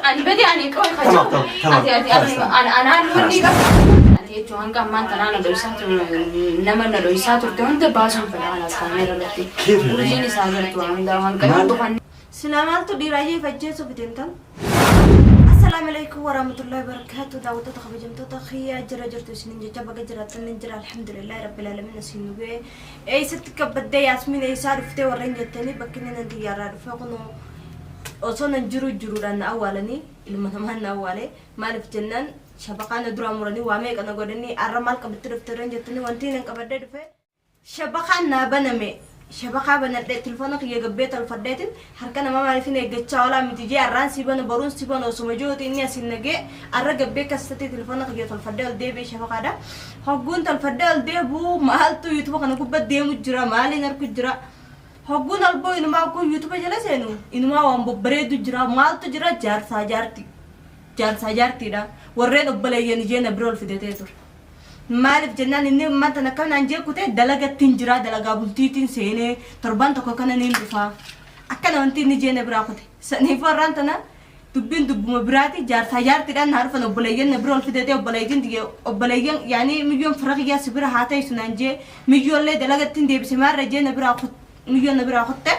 Ani badi ani qoy Tamam, tamam, tamam. Ati ati ati anaan wanni qabdu. Ati jechuun hanga ammaan tanaa na dho'isaa ture, nama na dho'isaa turte hunda baasuun fedha kanaas kaameera irratti. Keef? Urjiin isaa gartuu waan hundaa waan qabu dhufan. Silaa maaltu dhiiraayyee ifajjeesuuf deemtan? Assalaamu alaikum warahmatullahi wabarakatuh. Daawwattoota kabajamtoota kiyyaa, jira jirtu isinin jecha, baga jiraattan. Ni jira, alhamdulillahi rabbil alamin. Isin nu ga'e. Eessatti kabbaddee Yaasmiin, eessaa dhuftee warreen jettanii, bakki inni nan xiyyaarraa dhufe kunoo osoo nan jiru jiruudhaan na awwaalanii, ilma namaan na awwaale. Maaliif jennaan shabaqaa na duraa muranii waa meeqa na godhanii. Arra maal qabattee dhufte warreen jettanii, wanti nan qabadhee dhufe shabaqaan naa baname. Shabaqaa banadhee telefoona kiyya gabbee tolfadheetiin harka namaa maaliifin eeggachaa oolaa miti jee, arraan si bana, boruun si bana osuma jiruuti inni asin nagee. Arra gabbee akkasatti telefoona kiyya tolfadhee ol deebi'e. Shabaqaadha hogguun tolfadhee ol deebi'u maaltu YouTube kana gubbaa deemu jira, maaliin arku jira? Hogguun alboo inumaa kun YouTube jala seenu inumaa waan babbareedu jira. Maaltu jira? Jaarsaa jaarti, jaarsaa jaartiidha. Warreen obboleeyyan ijee na bira ol fidatee ture. Maaliif jennaan inni ammaan akkam naan jee kutee, dalagattiin jira, dalagaa bultiitiin seenee torban tokko kana niin dhufaa. Akkana wanti inni jee na biraa kute. Saniifuu har'aan tana dubbiin dubbuma biraati, jaarsaa jaartiidhaan naa dhufan, obboleeyyan na bira ol fidatee, obboleeyyiin tiyya, obboleeyyan yaanii miyyoon fira kiyyaa si bira haa teessu naan jee, miyyoollee dalagattiin deebise maarra jee na biraa kut, miyyoon na biraa kutte.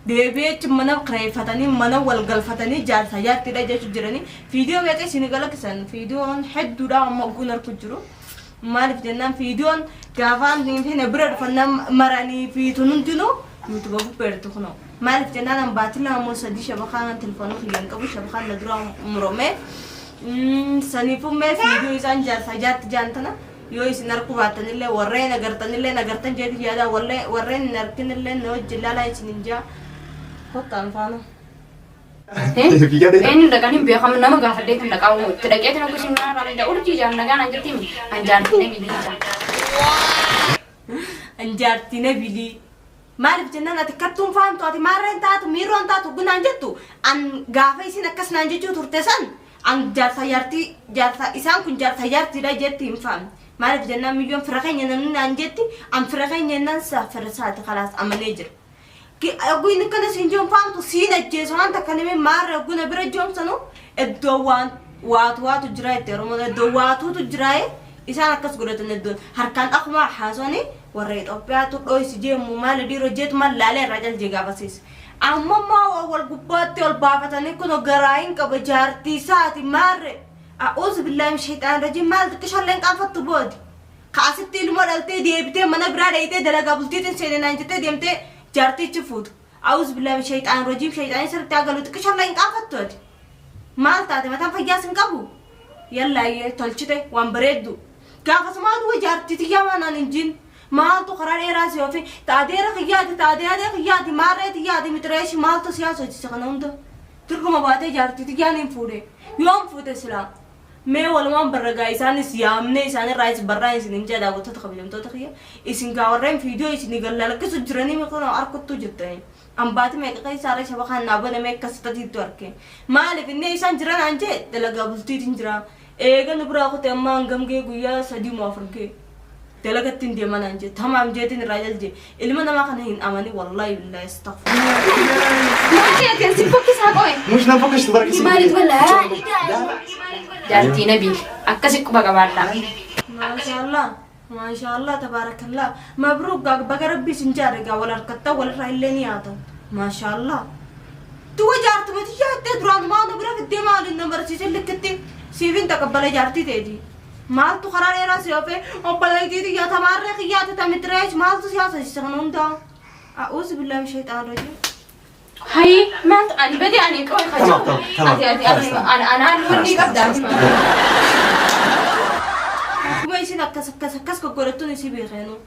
Deebi'ee achi mana kireeffatanii, mana wal galfatanii jaarsaa jaartiidha jechuu jiranii. Viidiyoo meeqa isin galakkisan? Viidiyoon hedduudha amma ogguun arku jiru. Maaliif jennaan viidiyoon gaafaan na bira dhufan nam maranii fi tun hundinuu YouTube gubbeertu kunoo. Maaliif jennaan an baatii 2 moo 3 shabakaan telefoona kiyya hin qabu, shabakaan na dura murame. Saniifuu mee viidiyoo isaan jaarsaa jaarti jaan tana yoo isin arguu baattanillee, warreen agartanillee agartan jeeti yaada, warreen hin arginillee na wajjin laalaa isin hin jaa, kottaan faana. Biyya deema. Eenyu dhaqan hin beekamu, nama gaafadhee kan dhaqaa itti dhaqeetiin akka isin mana irraa urjii jaan nagaan an jettiin an jaartii nabilii jaan. An jaartii nabilii. Maaliif jennaan ati kattuun faantu, ati maarreen taatu, miirroon taatu gunaan jettu, an gaafa isin akkas naan jechuu turte san an jaarsa jaartii, jaarsa isaan kun jaarsa jaartiidha jetti hin faamne. Maaliif jennaan miyyoon fira keenya namni naan jetti, an fira keenya jennaan saa fira isaati kalaas amanee jira. Oguu akkana siin joon faamtu siin ajjeesu waan takka namni maarra oguu na bira joomsanu iddoo waan waatu waatu jira itti Oromoon iddoo waatuutu jira. Isaan akkas godhatan iddoon harkaan akkuma haasawanii warra Itoophiyaatu dhoysi jeemu maali dhiiroo jeetu maal laalee irraa jalje gaafasiis. Amma immoo wal gubbaatti ol baafatanii kun garaa hin qaba jaartii isaati maarre. A'uuzu billaahi min shayxaan rajiim, maal xiqqishollee hin qaanfattu boodi. Kaasitti ilmoo dhaltee deebitee mana biraa dheeyitee dalagaa bultiitiin seenee naan jettee deemtee jaartichi fuutu. A'uuzu billaahi min shayxaan rajiim, shayxaanii sirriitti haa galu, xiqqishollee hin qaanfattu ati. Maal taate, mataan fayyaas hin qabu? Yallaayyee tolchite waan bareeddu. Gaafasumaa du'a jaartii tiyyaa waan aan hin jin. Maaltu karaa dheeraa si ofi taadeera kiyyaati, taadeera kiyyaati, maarree tiyyaati, mitireeshi maaltu si haasofsiise kana hunda? Dirquma baatee jaartii tiyyaan hin fuudhe. Yoom fuute silaa? Mee walumaan barragaa isaanis yaamnee isaanirraayis barraa isin hin jedha. Daawwattoota kabajamtoota kiyya, isin gaa warreen viidiyoo isin gallalakkisu jiranii kun arkuttuu jirtanii. Ambaati meeqa keessa har'a shabakaan naa baname akkas tatiittu arke. Maaliif inni isaan jiran aan jee dalagaa bultiitiin jira. Eega nu biraa kute amma hangam gee, guyyaa 3 moo 4 gee. Dalagatti hin deeman aan jee. Tamaam jeetiin irraa jalje. Ilma namaa kana hin amani, wallaahi billaahi, astaghfirullah. Maali ati si fokkisaa qo'e? Mux nan fokkistu bara kisi. Maaliif walaa? Jaartii nabii akkasi quba qabaadha. Maashaallah. Maashaallah, tabaarakallah. Mabruuk gaa, baga rabbi isin jaare gaa, wal harkattaa walirraa illee ni yaatan. Maashaallah. Du'a jaartuma tiyyaa jettee duraan maa na bira fiddee, maaliin na barsiise likkitti siifin taqabbala jaartii teeti. Maaltu karaa dheeraa si ofe? Obboleettii tiyyaa, tamaarree kiyyaati, tamitireesh maaltu si haasofsiise kana hundaa? A'uuzu billaahi min shayxaan rajiim. Hayi, maaltu ani badi ani qoy Tamam, tamam, tamam. Ati ati ati anaan wanni qabda ati. Akkuma isin akkas akkas akkas goggodhattuun isii beekeenu.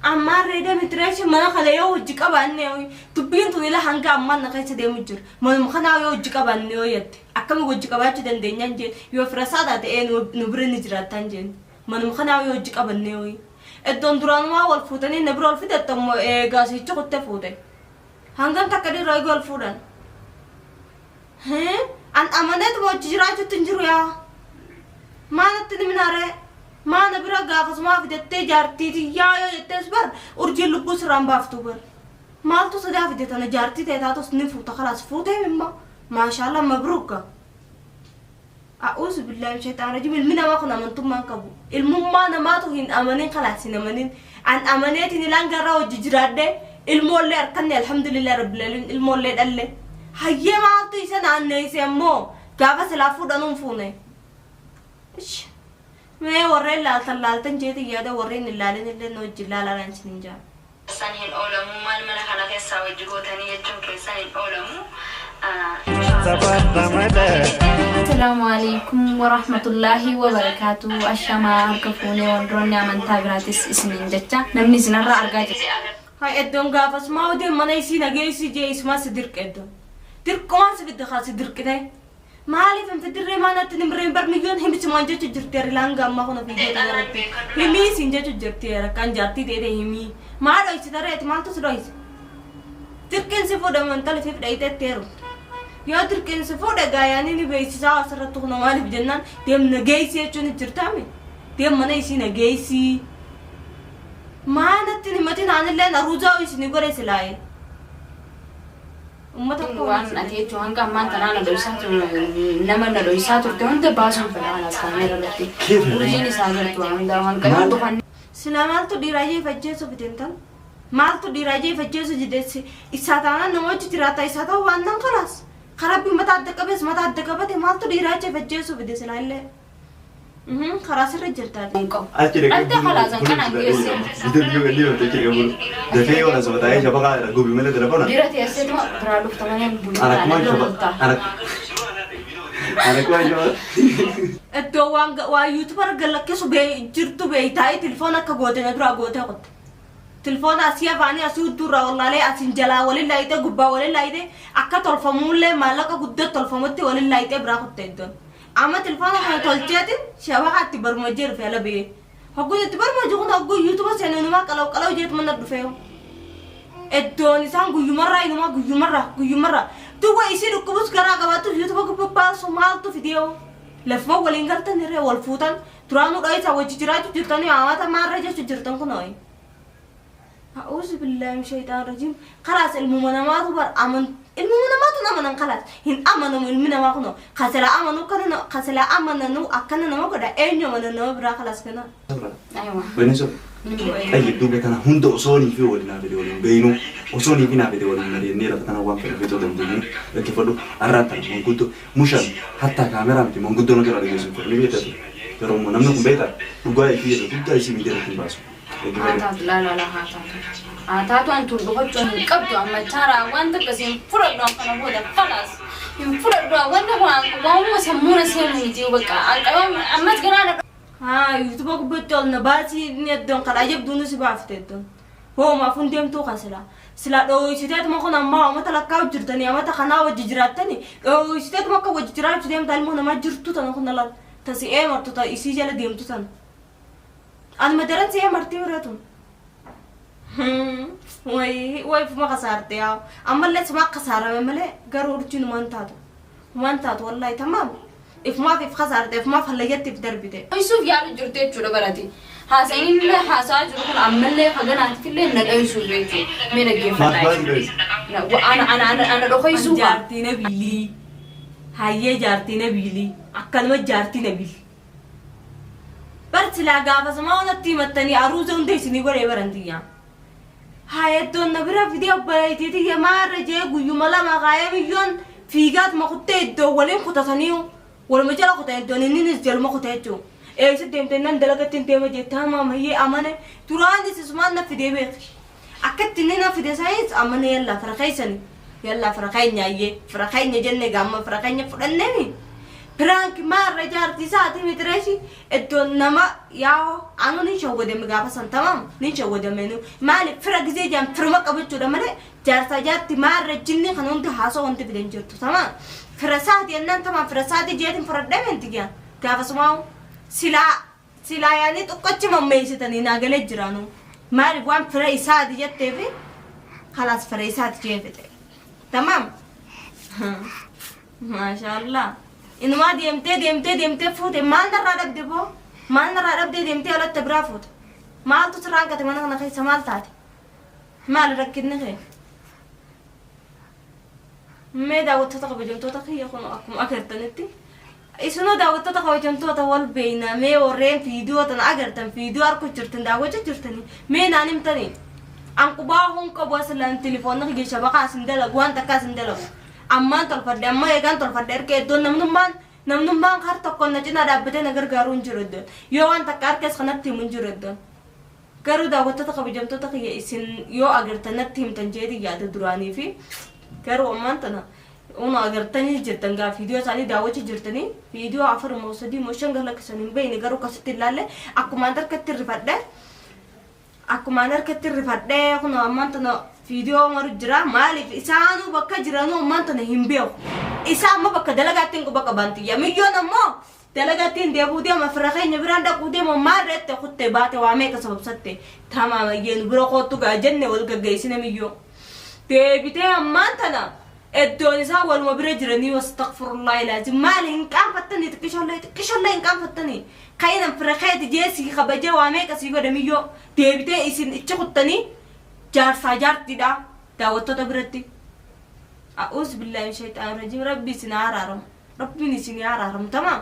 Ammaan reeda mitireeshi mana kana yoo hojii qabaanne, dubbiin tun ila hanga ammaan na keessa deemu jira. Manuma kanaa yoo hojii qabaanne yoo jette, akkami hojii qabaachuu dandeenyaan jeen, yoo firasaa taate ee nu bira ni jiraattaan jeen. Manuma kanaa yoo hojii qabanne yoo iddoon duraanumaa wal fuutanii na bira ol fidattammoo eegaa sichi kutte fuute. Hangam takka dhiiroo eeguu wal fuudhan. An amaneetuma hojii jiraachuutti hin jiru yaa. Maalatti ni minaaree? Maana bira gaafasumaa fidattee jaartii tiyyaa yoo jettees bar urjiin lubbuu sirraan baaftu bar. Maaltu sadaa fide tana? Jaartii ta'e taatus ni fuuta, kalaas fuutee mimma. Maashaallah, mabruuka. A'uuzu billaahi min shayxaan rajiim. Ilmi namaa kun amantummaa hin qabu. Ilmummaa namaatu hin amanin kalaas hin amanin. An amaneetiin ilaan garraa hojii jiraadhe ilmoollee harkanne alhamdulillah rabbil alamin ilmoollee dhalle. Hayyee maaltu isa naanneesse ammoo gaafa silaa fuudhanuu hin fuune. Ish. Mee warreen laaltan laaltan jeetiin yaada warreen hin laalin illee na wajjin laalaa naan isinin jaa. Keessan hin oolamu maal mana kana keessaa wajji gootanii jechuun keessan hin oolamu. Assalaamu alaikum warahmatullaahi wabarakaatu. Ashamaa harka fuunee wantoonni amantaa biraatis isiniin jecha namni isinarraa argaa jira. Hay iddoon gaafas maa odee mana isii nageessi jee isumaa si dirqe iddoon. Dirqumaan si fidde kaa si dirqite. Maaliif hin fiddirree maa natti hin himreen bar miyyoon himisumaan jechu jirti rilaan gaammaa kun ofii jedhu irratti. Himii siin jechu jirti rakkaan jaartii ta'e himii. Maa dhoysi tareeti maaltu si dhoyse? Dirqiin si fuudhe mantali fi dhayiteetti heerumte. Yoo dirqiin si fuudhe gaayaanii ni beeksisaa asirratti kun maaliif jennaan deem nageessi jechuun ni jirtaami. Deem mana isii nageessi. Maa natti hin himatin anillee aruuzaa isinii godhe silaayee. Uummata koo Waan ati jechuun hanga ammaan tanaa na dho'isaa nama na dho'isaa turte hunda baasuun fedha kanaas kaameera irratti. Urjiin isaa galtu waan hundaa waan qabu dhufan. Silaa maaltu dhiiraa jee fajjeessu fideen tan? Maaltu dhiiraa jee fajjeessu jideessi? Isaa taanaan nama hojii jiraata isaa ta'uu waan nan kalaas. Karaa mataa adda qabees mataa adda qabate maaltu dhiiraa jee fajjeessu fide silaa illee. Karaa sirra jirtaati. Hin qabu. Achi dhaqee Dhaltee kalaasan kanaan geesse. Bituu biyyoo galii achi dhaqee bulu. Dafee yoo na taa'ee shabakaa irra gubi malee telefoona. Bira teesseetuma biraa dhufta malee Ana kumaan shaba. bultaa. Ana ana kumaan shaba. Iddoo waan waa yuutubar galakkisu jirtu beeytaa'ee telefoona akka goote na duraa gootee qotte. Telefoona asii afaanii asii hudduurraa wallaalee asiin jalaa waliin laayitee gubbaa waliin laayitee akka tolfamuullee maallaqa guddaa tolfamutti waliin laayitee biraa kutte iddoon. Amma telefoona kana tolcheetiin shabakaa itti barmajee dhufe ala biyee. Hogguun itti barmaje kun hogguu yuutuba seenuunumaa qalaw qalaw jeetu mana dhufee. Iddoon isaan guyyumarraa inumaa guyyumarraa guyyumarraa duwwa isii dhukkubus garaa qabaattus yuutuba gubbaa baasu maaltu fidee lafuma waliin galtan irree wal fuutan duraanuu dho'isaa wajji jiraachuu jirtanii hawaasa maarra jechuu jirtan kun ho'i. A'uuzu billaahi min shaytaan rajiim. Kalaas ilmuma namaatu bar aman ilmuma namaatu nama nan kalaas hin amanamu ilmi namaa kunoo kasilaa amanuu kana kasilaa amananuu akkana nama godha eenyu amanan nama biraa kalaas kana. Aywa. Wani so. Tayyib duuba tana hunda osoo nii fi waliin naa fide waliin beeynu osoo nii fi naa fide waliin mari'annee lafa tana waan fedhe fixuu dandeenyu dhaggeeffadhu arraan tana manguddoo mushaan hattaa kaameraa miti manguddoo na jala dhageessu ni beekatu yeroo immoo namni kun beektaa dhugaa ifii jedhu guddaa isii miidiyaa irratti hin baasu. Haa taatu laala laa haa taatu. Haa taatu an tun dhufachuu hin qabdu amma chaaraa wanta akkasii hin fudhadhu an kana booda falaas. Hin fudhadhu wanta kun waanuma sammuuna seenu miti bakka ammas ganaa na Haa yuutuba gubbatti ol na baasii inni iddoon kadhaa jabduun si baafte iddoon. Hoomaaf hun deemtuu kan silaa. Silaa dhooysiteetuma kun ammaa amata lakkaa'u jirtanii amata kanaa wajji jiraattanii dhooysiteetuma akka wajji jiraachuu deemtaa ilmoo namaa jirtu tana kun laal tasi ee martu ta isii jala deemtu tana. Anuma daran si ee martii biratun. Wayi wayi fuma kasaarte yaa ammallee suma kasaarame malee garuu urjiin humaan taatu. Humaan taatu wallaahi tamaam. Ifumaaf if kasaarte ifumaaf hallayyatti if darbite. Dho'isuuf yaalu jirtu jechuudha barati. Haasa'in illee haasa'aa jiru kun ammallee haganaatiif illee na dho'isuuf jechuudha. Mee dhaggeeffadhaa. Maal dho'isu? Ana ana ana ana dho'isuu qaba. Jaartii nabilii. Hayyee jaartii nabilii. Akkanuma jaartii nabilii. Bar silaa gaafasuma onatti himattanii aruuza hunda isinii godhee barantiyyaa. Haa iddoon na bira fidee obboleettii tiyya maarra jee guyyuma lama kaayee biyyoon fiigaatuma kuttee iddoo waliin kutatanii waluma jala kutan iddoon inninis jaluma kuta jechuudha. Eessa deemtee nan dalagatti hin deema jettee hamaa mayyee amane duraan isumaan na fidee beeki. Akkatti inni na fide saayis amane yallaa fira keessani yallaa fira keenya ayyee fira keenya jenne gaamma fira keenya fudhanneemi. Piraank maarra jaartii isaatii mitireeshi iddoon nama yaa'oo anu ni shawwadame gaafa san tamaam ni shawwadame nu maali fira gisee jaan firma qabachuudha malee jaarsaa jaarti maarra jinni kan hundi haasoo wanti fidan jirtu tamaam fira isaatii ennaan tamaam fira isaatii jeetiin fudhadhame inti giyaan gaafasumaa silaa silaa yaanii xiqqochi mammeessitanii naa galee jiraanu maaliif waan fira isaati jetteefi kalaas fira isaati jee fixe tamaam maashaallah. Inumaa deemtee deemtee deemtee fuute maal narraa dhabde boo maal narraa dhabdee deemtee alatti biraa fuute maaltu sirraan gate mana kana keessa maal taate maal rakkinni kee mee daawwattoota kabajamtoota kiyya kun akkuma agartanitti Isinuu daawwattoota kabajamtoota wal beeyna mee warreen viidiyoo tana agartan viidiyoo arku jirtan daawwachuu jirtanii mee naan himtanii. An qubaa hun qabu aslan telefoonni kiyya shabakaa asin dalagu waan takka asin dalagu. Ammaan tolfadhe amma eegaan tolfadhe erga iddoon namnummaan har tokkoon na cinaa dhaabbatee na gargaaruu hin jiru iddoon. Yoo waan takka harkas kanatti himu hin jiru iddoon. Garuu daawwattoota kabajamtoota kiyya isin yoo agartan natti himtan jeetii yaada duraanii fi garuu ammaan tana una agartanii jirtan gaa viidiyoo isaanii daawwachuu jirtanii viidiyoo 4 moo 3 moo 5 galakkisan hin beekne garuu akkasitti ilaalle akkumaan harkatti rifadhe akkumaan harkatti rifadhe kun ammaan tana viidiyoo maru jira maaliif isaanuu bakka jiranuu ammaan tana hin beeku isaa amma bakka dalagaatti hin quba qaban tiyya miyyoon ammoo dalagaatti hin deebuu deema fira keenya biraan dhaquu deema maal reette kutte baate waa meeqa sababsatte tamaamayyeen bira koottu gaa jenne wal gaggeessine miyyoo deebitee ammaan tana iddoon isaa waluma bira jiranii wastaqfirullahi laazim maali hin qaanfattanii xiqqishollee xiqqishollee hin qaanfattanii ka'inan fira keeti jeesii kabajee waa meeqa sii godhe miyyoo deebitee isin ichi kuttanii jaarsaa jaartiidha daawwattoota biratti. A'uuzu billahi min shayxaan rajiim rabbi isin haa araaramu rabbiin isin haa araaramu tamaam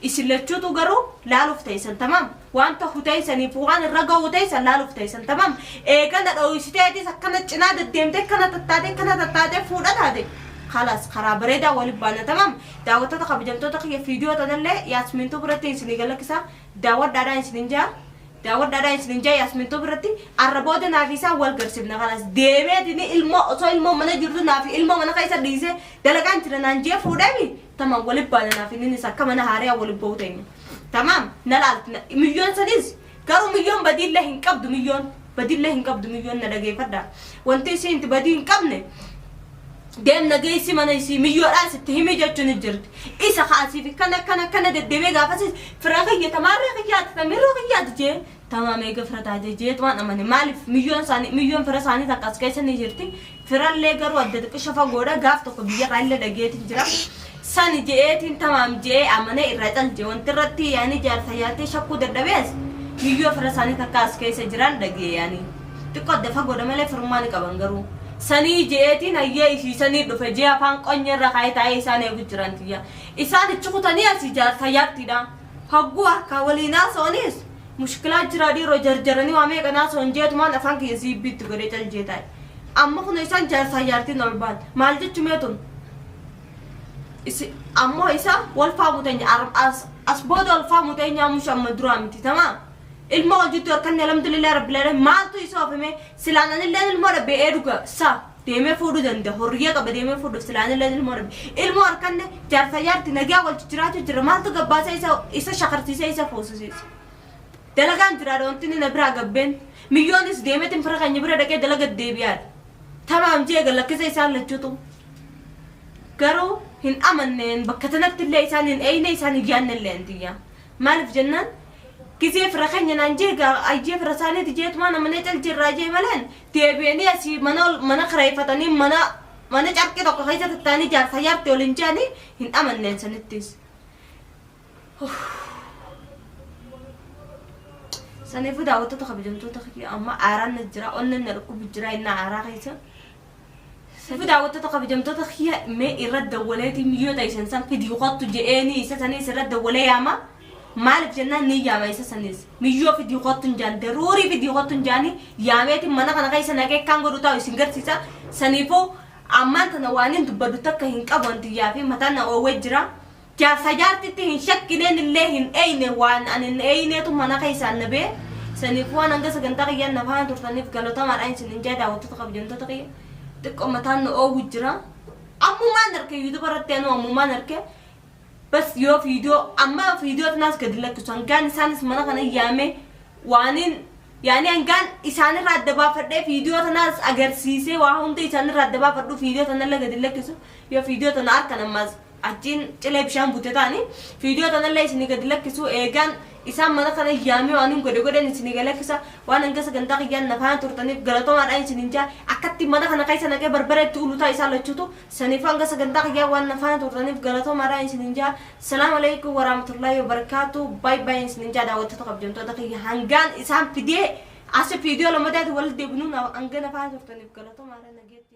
isin lachuutu garuu laaluuf ta'essan tamaam waan ta'u ta'essaniif waan irra ga'u ta'essan laaluuf ta'essan tamaam eegana dho'isiteetis akkana cinaa deddeemtee akkana tattaatee akkana tattaatee fuudha taate خلاص karaa bareedaa waliin baana tamaam daawwattoota kabajamtoota kiyya viidiyoo tanallee yaasmintuu biratti isinii galakkisa daawwadhaadhaan isinin jaa daawwadhaadhaan isinin jaa yaasmintuu biratti arra booda naaf isaa wal garsiifna kanas deemeetini ilmoo osoo ilmoo mana jirtu naaf ilmoo mana keessa dhiisee dalagaan jira naan jee fuudhemi tamaam waliin baana naaf innis akka mana haariyaa waliin ba'uu teenya tamaam na laalti miyyoon sanis garuu miyyoon badiillee hin qabdu miyyoon badiillee hin qabdu miyyoon na dhageeffadha wanti isiin itti badii hin qabne deemna geessi mana isii miyyoodhaan sitti himi jechuun hin jirti. Isa kaasii fi kana kana kana deddeemee gaafasis fira kiyya tamaarree kiyyaati tamirree kiyyaati jee tamaam eega fira taate jeetu waan amane maaliif miyyoon isaanii miyyoon fira isaanii takka as keessa ni jirti. Firallee garuu adda xiqqisha fagoodha gaaf tokko biyya irraa illee dhageetiin jira. Sani je'eetiin tamaam je'ee amanee irraa calje wanti irratti yaani jaarsa yaatee shakkuu dadhabees miyyoo fira isaanii takka as keessa jiran dhagee yaani xiqqoo adda fagoodha malee firummaa ni qaban garuu. Sanii je'eetiin hayyee isii sanii dhufe jee afaan qonya irra kaa'ee taa'ee isaan eegu jiran tiyya. Isaan ichi kutanii asii jaarsa yaattiidha. Hogguu harkaa waliin haasa'anis mushkilaa jira dhiiroo jarjaranii waa meeqa haasa'an jeetumaan afaan kiyya siibbiitti godhee caljee taa'e. Amma kun isaan jaarsa yaartiin ol ba'an. Maal jechuu meetun? Ammoo isa wal faamu teenya as booda wal faamu teenya ammoo amma duraa miti tamaa. Ilmoo wal jiddu harkanne alhamdulillah rabbil alamin maaltu isa oofame silaan anillee ilmoo dhabee dhuga sa deemee fuudhuu danda'a horiyyee qaba deemee fuudhuuf silaan illee ilmoo dhabe ilmoo harkanne jaarsa jaarti nagaa wal jiraachuu jira maaltu gabbaasee isa isa shakarsiisee isa fuusisiise. Dalagaan jiraadha wanti inni na biraa gabbeen miyyoonis deemeetiin fira keenya bira dhaqee dalaga deebi'aadha. Tamaam jee galakkisa isaan lachuutu. Garuu hin amanneen bakka tanatti illee isaan hin eeyne isaan hin yaadne illee antiyyaa. Maaliif jennaan gisee fira keenya naan jee ayyee fira isaaniiti jeetumaan amanee cal jirraa jee maleen deebi'anii asii mana mana kireeffatanii mana mana carqii tokko keessa tattaanii jaarsa jaarti waliin jedhanii hin amanneen sanittis. Saniifuu daawwattoota kabajamtoota kiyya amma aaraan na jira onneen na dhukkubu jira inni aaraa keessa. Saniifuu daawwattoota kabajamtoota kiyya mee irra dawwaleetii miyyoo ta'isan san fidii kottu je'eenii isa saniis irra dawwalee yaama. Maaliif jennaan ni yaama isa sanis miyyoo fidii kottu hin jaan daruurii fidii kottu hin jaani yaameetiin mana kana keessa naqee kan godhu ta'u isin garsiisa. Saniifuu ammaan tana waan hin dubbadhu takka hin qabu antiyyaa fi mataan na oowwee jira. Jaarsa jaartitti hin shakkineen illee hin eeyne waan ani hin eeyneetu mana keessaan na bee. Saniifuu waan hanga sagantaa kiyyaan na faana turtaniif galatamaadhaan isin hin jaa daawwattoota kabajamtoota kiyya. Xiqqoo mataan na oowwu jira. Ammumaan harkee yuutuuba irratti anuu ammumaan harkee bas yoo viidiyoo amma viidiyoo tanaas gadi lakkisu hangaan isaanis mana kana yaame waaniin yaani hangaan isaanirraa adda baafadhee viidiyoo tanaas agarsiisee waa hunda isaanirraa adda baafadhu viidiyoo tanallee gadi lakkisu yoo viidiyoo tana harkan ammaas achiin cilee bishaan bute ta'anii viidiyoo tanallee isinii gadi lakkisu eegaan isaan mana kana yaame waan hin godhe godhan isinii gadi lakkisa waan hanga sagantaa kiyyaan na faana turtaniif galatoomaadhaan isinin jaa akkatti mana kana keessa naqee barbareetti ulutaa isaan lachuutu saniif hanga sagantaa kiyyaa waan na faana turtaniif galatoomaadhaan isinin jaa salaamu alaikum warahmatullaahi wabarakaatu baay baay isinin jaa daawwattoota kabajamtoota kiyya hangaan isaan fidee asi viidiyoo lamadaati wal deebinuun hanga na faana turtaniif galatoomaadhaan nageetti.